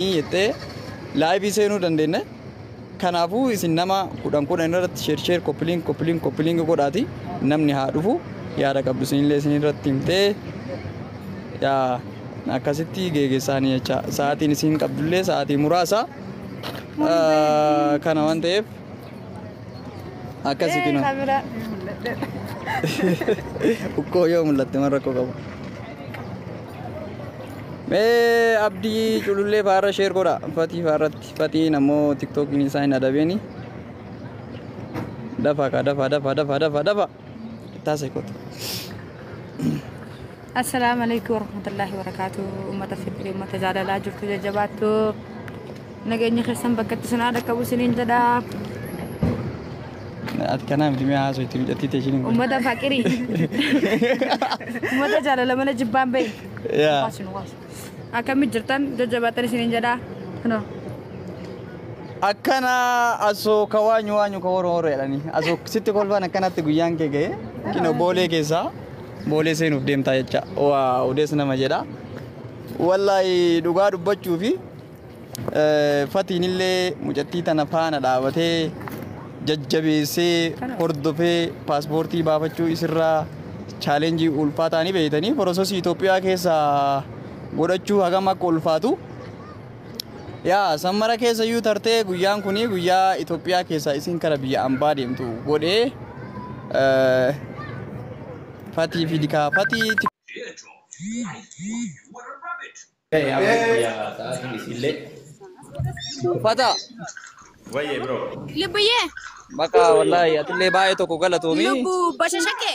Jettee live seenuu dandeenya. Kanaafuu isin nama 10 10 irratti share share, copy link, copy link, copy link godhaati namni haa dhufu. Yaada qabdu isinillee isin irratti himtee yaa akkasitti geeggeessaanii jecha. Sa'aatiin isin qabdullee sa'aatii muraasa kana waan ta'eef akkasi kinoo. Kaameraa. Ukkoo yoo mul'atte man rakkoo qabu. Mee Abdii Culullee faarra share godha. Fatii faarratti. Fatiin ammoo TikTokiin isaa hin adabeeni. Dafa ka, dafa, dafa, dafa, dafa, dafa. Taasise kootu. Assalaamu alaikum warahmatullahi wabarakatuh. Uummata fikirii, uummata jaalalaa jirtu jajjabaattu. Nageenya keessan bakka itti sinaa dhaqqabu isiniin jedha. Ati kanaa miti, mi'a haasoo itti mijattii ta'e ishiin. Uummata faqirii. Uummata jaalala mana jibbaan bahe. Yaa. Akkamitti jirtan, jajjabaattan isiniin jedha. Kunoo. Akkana asoo ka waanyu waanyu ka horo horo jedhanii. Asoo sitti kolfaan akkanatti guyyaan kee ga'e. Kinoo Boolee keessaa Boolee seenuuf deemtaa jecha. Waa odeessa nama jedha. Wallaahi dhugaa dubbachuu fi Fatiin illee mucattii tana faana dhaabatee jajjabeessee hordofee paaspoortii baafachuu isirraa challenge ulfaataa ni beeytanii, process Itoophiyaa keessaa godhachuu hagam akka ulfaatu. Yaa sammara keessa iyyuu tartee guyyaan kuni guyyaa Itoophiyaa keessaa isin kara biyya ambaa deemtu godhee Fatii fi dikaa Fatii. Fata. Wayyee bro. Lubbuyyee. Bakka wallaahi atillee baay'ee tokko galatoomii. Lubbu bashashake.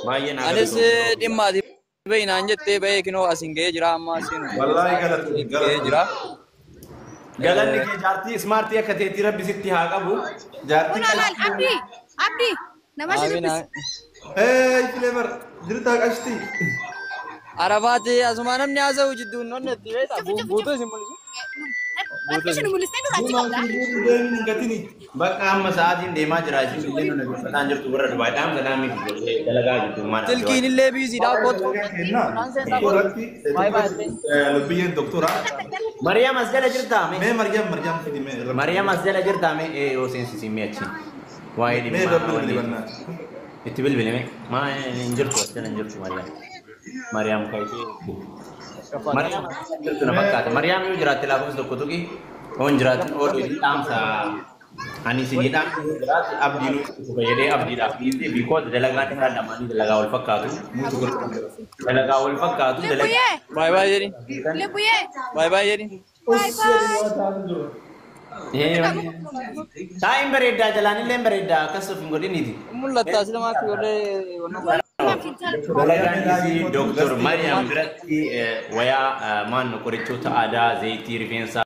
Baay'ee naa Anis galatoomi. Dhimma ati bahi naan jettee bahee kinoo asin ga'ee jira, amma asin Wallaahi galatoomi, ga'ee galatoomi. jira. Galanni kee jaartii smart akka teetii rabbi sitti haa qabu. Jaartii Kun alaal Abdii, Abdii nama si Amiin. dubbisa. Hey, Flavor, jirtaa qashtii? Arafaati asuma namni haasa'u jidduun nonnetti beektaa guutuu isin mul'isu. Akka isin mul'istee dura achi qabda. Deemin hin gatini. Bakka amma sa'aatiin deemaa jira. Isin illee nu dhaggeeffataan jirtu warra Dubaay. Dhaamsa dhaamii fi ijoollee dalagaa jirtu maal. Silkiin illee busydha kootu. Doktoratti, lubbiyyeen doktora. Mariyaam as jala jirtaa mee? Mee Maryam, Maryam fidi mee. Mariyaam as jala jirtaa mee? Ee yoo seensisiin mee achi. Waa'ee Mee dhimma rabbi bilbili bannaa. Itti bilbili mee? Maa hin jirtu, as jala hin jirtu Mariyaam. Mariyaam ka ishee. Mariyaam as jala jirtu na fakkaata. Mariyaam yoo jiraatte lakkoofsa tokko tuqi. Yoo hin jiraatin ooluu dhaamsa. Ani isinii dhaamsa yoo jiraate abdiin fayyadee abdiidhaaf dhiisee, because dalagaan isaa lamaanii dalagaa wal fakkaatu. Dalagaa wal fakkaatu. Dalagaa. Lubbuyyee. Bye bye jedhi. Lubbuyyee. Bye bye jedhi. Bye bye. Taa'iin bareedaa, jalaan illee bareedaa, akkas of hin godhiniiti. Mul'atta asii namaatti ijoollee. Dalagaan isii Dooktor Mariyaam biratti wayaa maanno qorichoota aadaa, zayitii rifeensaa,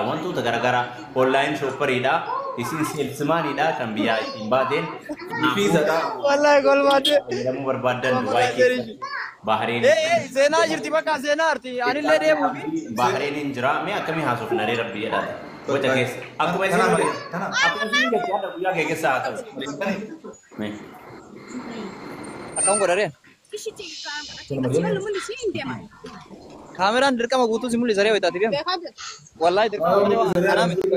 wantoota garaagaraa online shopperiidha. Isin salesmaniidha kan biyyaa ittiin baateen. Fiizadha. Wallaahi golbaate. Fayyadamuu barbaaddan Dubaay keessa Bahareen. Ee seenaa jirti, bakka seenaa arti anillee deemuufi. Bahareen hin jira. Mee akkamii haasofna ree, rabbi jedhaati. Waca keessa. Akkuma isin Kana Maryam, kana. akkuma isin jette haadha guyyaa kee keessa haa ta'u. Mee. Akkam godhareen? Achi mul'isi hin deema. Kaameraan dirqama guutuu si mul'isa ree wayitaati deemu. Beekaa jira. Wallaahi dirqama malee waan kanaa miti.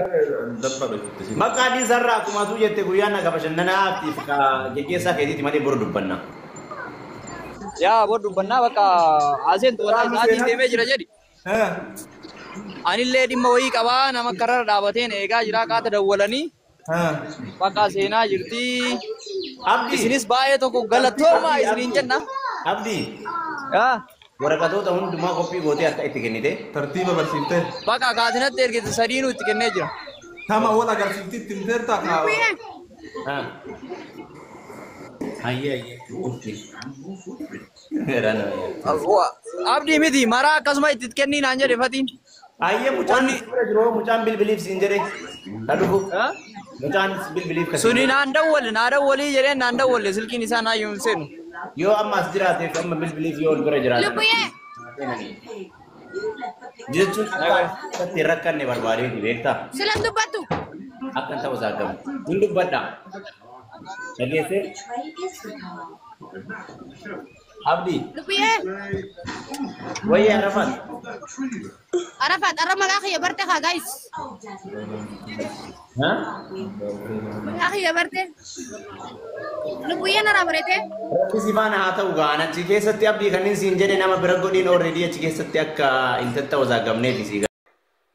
Bakka adii sarara akkumaatu jette guyyaan naga bashannanaatiif ka geggeessaa keetiiti malee boru dubbanna. Yaa bor dubbannaa, bakka aseentu wallaahi sa'aatiin deemee jira jedhi. Anillee dhimma wayii qabaa, nama kararra dhaabateen eegaa jira, qaata dawwalanii bakka seenaa jirti. Abdii. Isinis baay'ee tokko galatoomaa isiniin jenna. Abdii. Yaa. Waraqatoota hundumaa qophii gootee akka itti kennite. Tartiiba barsiiftee. Bakka kaatinatti ergite sadiinuu itti kennee jira. Tama wal agarsiifti itti himteertaa kaa. Lubbuyyee. Hayyee hayyee. Abdii miti, maraa akkasuma itti kennii naan jedhe Fatiin. Hayyee, mucaan bira jiru mucaan bilbiliif siin jedhe. Ka dhufu. Mucaan bilbiliif ka Suni naan dawwalle, naa dawwalii jedheen, naan dawwalle, silkiin isaa naa hin seenu. Yoo amma as jiraateef amma bilbiliif yoo ol bira jiraate. Lubbuyyee. Jechuun akka akkatti hin rakkanne barbaadeeti beektaa? Silan dubbattu. Akkan ta'u isaa gamu. Hin dubbadha. Dhageessee? Abdii. Lubbiyee. Wayii Arafaat. Arafaat arra maqaa kiyya barte haa guys. Ha? Maqaa kiyya barte. Lubbuyyee naraa bareete. Rabbi si faana haa ta'u gaa achi keessatti abdii kanneen siin jedhe nama bira godhiin already achi keessatti akka hin tattawazaagamneef si.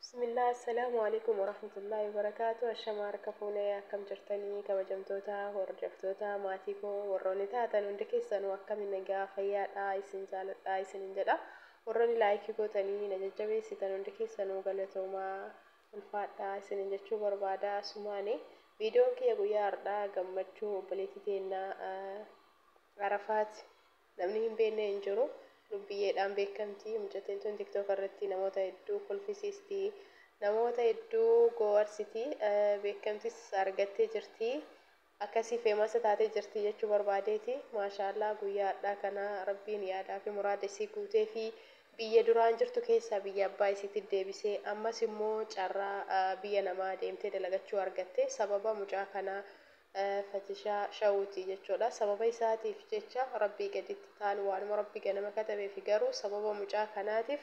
Bismillah, assalaamu alaikum warahmatullahi wabarakaatu. Ashama harka fuunee, akkam jirtanii kabajamtoota hordoftoota maatii koo warroonni taatan hundi keessanuu? Akkamiin nagaa fayyaadha? Isin jaaladha isinin jedha. Warroonni like gootanii na jajjabeessitan hundi keessanuu galatoomaa, ulfaadha isinin jechuu barbaada. Sumaani viidiyoon kiyya guyyaa har'aa gammachuu obboleettii teennaa Arafaat, namni hin beekne hin jiru. Lubbiyyeedhaan beekamti. Mucattiin tun TikTok irratti namoota hedduu kolfisiisti, namoota hedduu goowarsiti, beekamtis argattee jirti. Akkasii famous taatee jirti jechuu barbaadeeti. Maashaallaa, guyyaa har'aa kana rabbiin yaadaa fi muraada isii guutee fi biyya duraan jirtu keessaa biyya abbaa isiitti deebisee, ammas immoo carraa biyya namaa deemtee dalagachuu argatte sababa mucaa kanaa Fatishaa Shawuti jechuudha. Sababa isaatiif jecha rabbii gaditti ta'an waanuma rabbi ganama katabee fi garuu sababa mucaa kanaatiif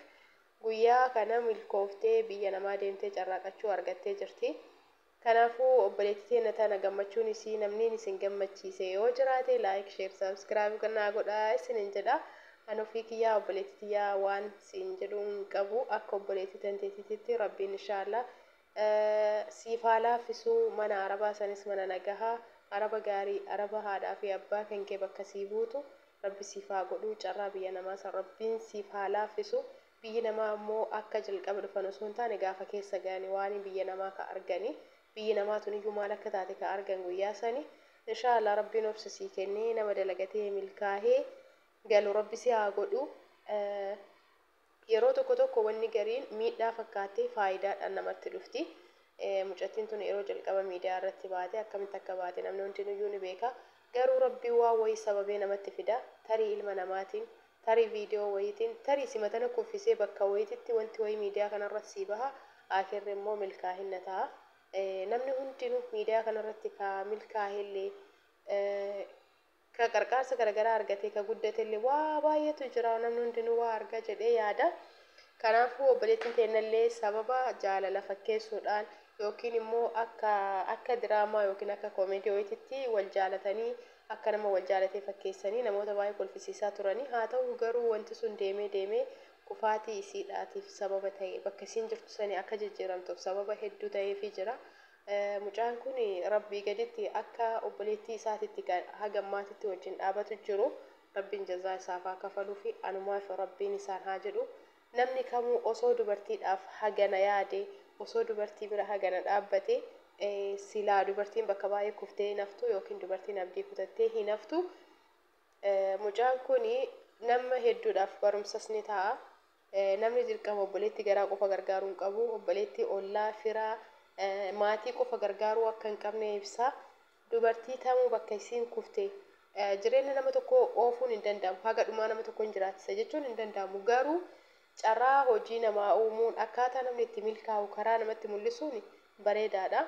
guyyaa kana milkooftee biyya namaa deemtee carraaqachuu argattee jirti. Kanaafuu obboleettii teenya tana gammachuun isii namni isin gammachiise yoo jiraate like, share, subscribe naa godhaa isinin jedha. Ani ofii kiyyaa obboleettii tiyyaa waan siin jedhu hin qabu. Akka obboleettii tanteetiitti rabbiin inshaallah siif haa laaffisuu. Mana arabaa sanis mana nagahaa, araba gaarii, araba haadhaa fi abbaa kan kee bakka sii buutu rabbi siif haa godhu. Carraa biyya namaa san rabbiin siif haa laaffisu. Biyyi namaa immoo akka jalqaba dhufan osoo hin taane gaafa keessa ga'anii waan biyya namaa ka arganii, biyyi namaa tun iyyuu maal akka taate ka argan guyyaa sani. Inshaallah rabbiin obsa sii kennee nama dalagatee milkaahee galu rabbi si haa godhu. Yeroo tokko tokko wanni gariin miidhaa fakkaattee faayidaadhaan namatti dhufti. Mucattiin tun yeroo jalqaba miidiyaa irratti baate akkamitti akka baate namni hundinuyyuu ni beeka. Garuu rabbiin waan wayii sababee namatti fida. Tarii ilma namaatiin, tarii viidiyoo wayiitiin, tarii simatana kuffisee bakka wayiititti wanti wayii miidiyaa kanarratti sii baha. Akirri immoo milkaahinna ta'a. Namni hundinuu miidiyaa kanarratti ka milkaahillee, ka qarqaarsa garaagaraa argatee ka guddatellee waa baay'eetu jira. Namni hundinuu waa argaa jedhee yaada. Kanaafuu obboleettiin teennallee sababa jaalala fakkeessuudhaan yookiin immoo akka diraamaa yookiin akka koomeedii wayiititti wal jaalatanii, akka nama wal jaalatee fakkeessanii namoota baay'ee kolfisiisaa turanii. Haa ta'u garuu wanti sun deemee deemee kufaatii isiidhaatiif sababa ta'e, bakka isiin jirtu sanii akka jijjiiramtuuf sababa hedduu ta'eefii jira. Mucaan kun rabbii gaditti akka obboleettii isaatitti haga ammaatitti wajjin dhaabatu jiru. Rabbiin jazaa isaaf haa kafaluu fi anumaaf rabbiin isaan haa jedhu. Namni kamuu osoo dubartiidhaaf hagana yaade, osoo dubartii bira hagana dhaabbate, silaa dubartiin bakka baay'ee kuftee hin haftu yookiin dubartiin abdii kutattee hin haftu. Mucaan kun nama hedduudhaaf barumsas ni ta'a. Namni dirqama obboleettii garaa qofa gargaaruu hin qabu. Obboleettii ollaa, firaa, maatii qofa gargaaruu akka hin qabne ibsa. Dubartii tamuu bakka isiin kufte jireenya nama tokko oofuun hin danda'amu. Haga dhumaa nama tokko hin jiraachisa jechuun hin danda'amu. Garuu carraa hojii namaa uumuun, akkaataa namni itti milkaa'u karaa namatti mul'isuun bareedaadha.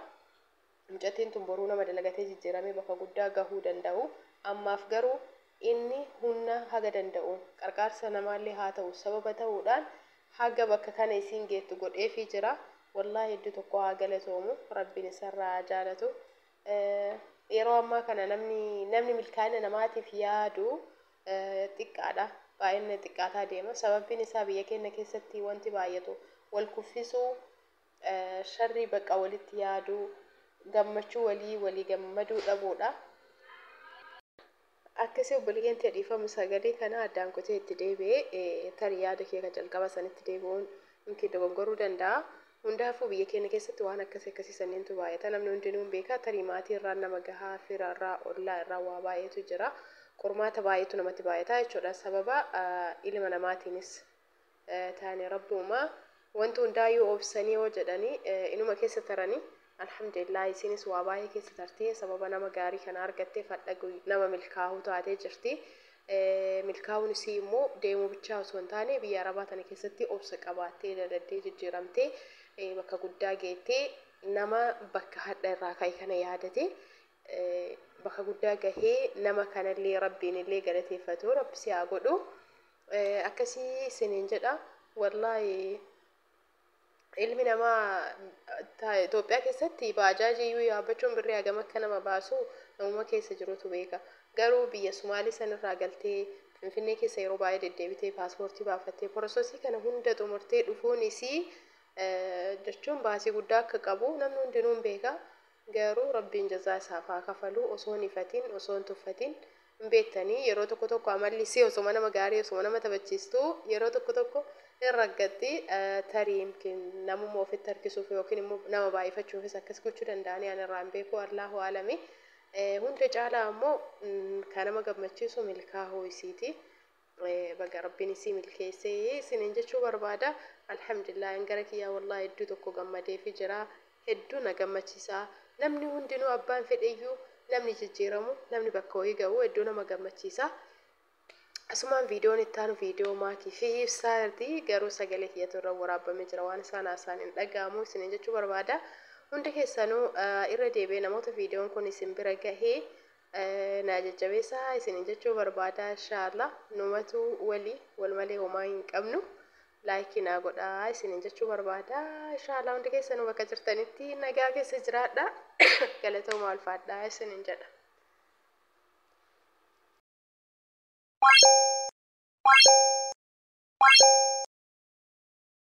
Mucattiin tun boruu nama dalagatee jijjiiramee bakka guddaa gahuu danda'u. Ammaaf garuu inni humna haga danda'uun qarqaarsa namaallee haa ta'u sababa ta'uudhaan haga bakka kana isiin geettu godheefii jira. Wallaahi hedduu tokko haa galatoomu, rabbiin isarraa haa jaalatu. Yeroo ammaa kana namni milkaa'ina namaatiif yaadu xiqqaadha. Baay'ina xiqqaataa deema. Sababbiin isaa biyya keenya keessatti wanti baay'atu wal kuffisuu, sharrii bakka walitti yaaduu, gammachuu walii walii gammaduu dhabuudha. Akkasii obboleeyyan dhiifamu, sagalee kana addaan kutee itti deebi'ee tarii yaada kee kan jalqaba sanitti deebi'uun yookiin dogongoruu danda'a. Hundaafuu biyya keenya keessatti waan akkasii akkasii sanneentu baay'ata. Namni hundinuu hin beeka. Tarii maatii irraa nama gahaa, fira irraa, ollaa irraa waa baay'eetu jira. Qormaata baay'eetu namatti baay'ata jechuudha. Sababa ilma namaatiinis taane rabbumaa wanti hundaayyuu obsanii yoo jedhanii inuma keessa taranii. Alhamdulillah, isinis waa baay'ee keessa tartee sababa nama gaarii kana argattee fadha nama milkaa'uu taatee jirti. Milkaa'uun isii immoo deemuu bichaa osoo hin taane biyya arabaa tana keessatti obsa qabaattee daladdee jijjiiramtee bakka guddaa geettee nama bakka hadha irraa ka'e kana yaadate Bakka guddaa gahee nama kanallee rabbiin illee galateeffatu rabbi si haa godhu. Akkasii isiniin jedha. Wallaahi ilmi namaa Itoophiyaa keessatti baajaajii iyyuu yaabbachuun birrii hagam akka nama baasu namuma keessa jirutu beeka. Garuu biyya Sumaalii sanirraa galtee Finfinnee keessa yeroo baay'ee deddeebitee paaspoortii baafattee porososii kana hunda xumurtee dhufuun isii jechuun baasii guddaa akka qabu namni hundinuu hin beeka. Garuu rabbiin jazaa isaaf haa kafalu osoo hin ifatin osoo hin tuffatin hin beektanii yeroo tokko tokko amalli isii osoma nama gaarii osoma nama taphachiistu yeroo tokko tokko hin raggatti tarii namummaa ofitti harkisuuf yookiin immoo nama baay'ifachuufis akkas gochuu danda'anii ani irraa hin beeku Allahu alami. Hunda caalaa ammoo kan nama gammachiisu milkaa'uu isiiti. Baga rabbiin isii milkeessee isiniin jechuu barbaada. Alhamdulillah gara kiyyaa wallaahi hedduu tokko gammadeefi jira. Hedduu na gammachiisa. Namni hundinuu abbaan fedheyyuu namni jijjiiramu namni bakka wayii ga'u hedduu nama gammachiisa. Asumaan viidiyoon itti aanu viidiyoo maatii fi ibsaati garuu sagalee kiyyatu irra waraabamee jira waan isaan haasa'an hin dhaga'amu isiniin jechuu barbaada. Hundi keessanuu irra deebi'ee namoota viidiyoon kun isin bira gahee na jajjabeessaa isiniin jechuu barbaada. Inshaallah numatu walii wal malee homaa hin qabnu. Laayikii naa godhaa isiniin jechuu barbaada. Inshaallah hundi keessanuu bakka jirtanitti nagaa keessa jiraadha. Galatooma ulfaadhaa isiniin jedha.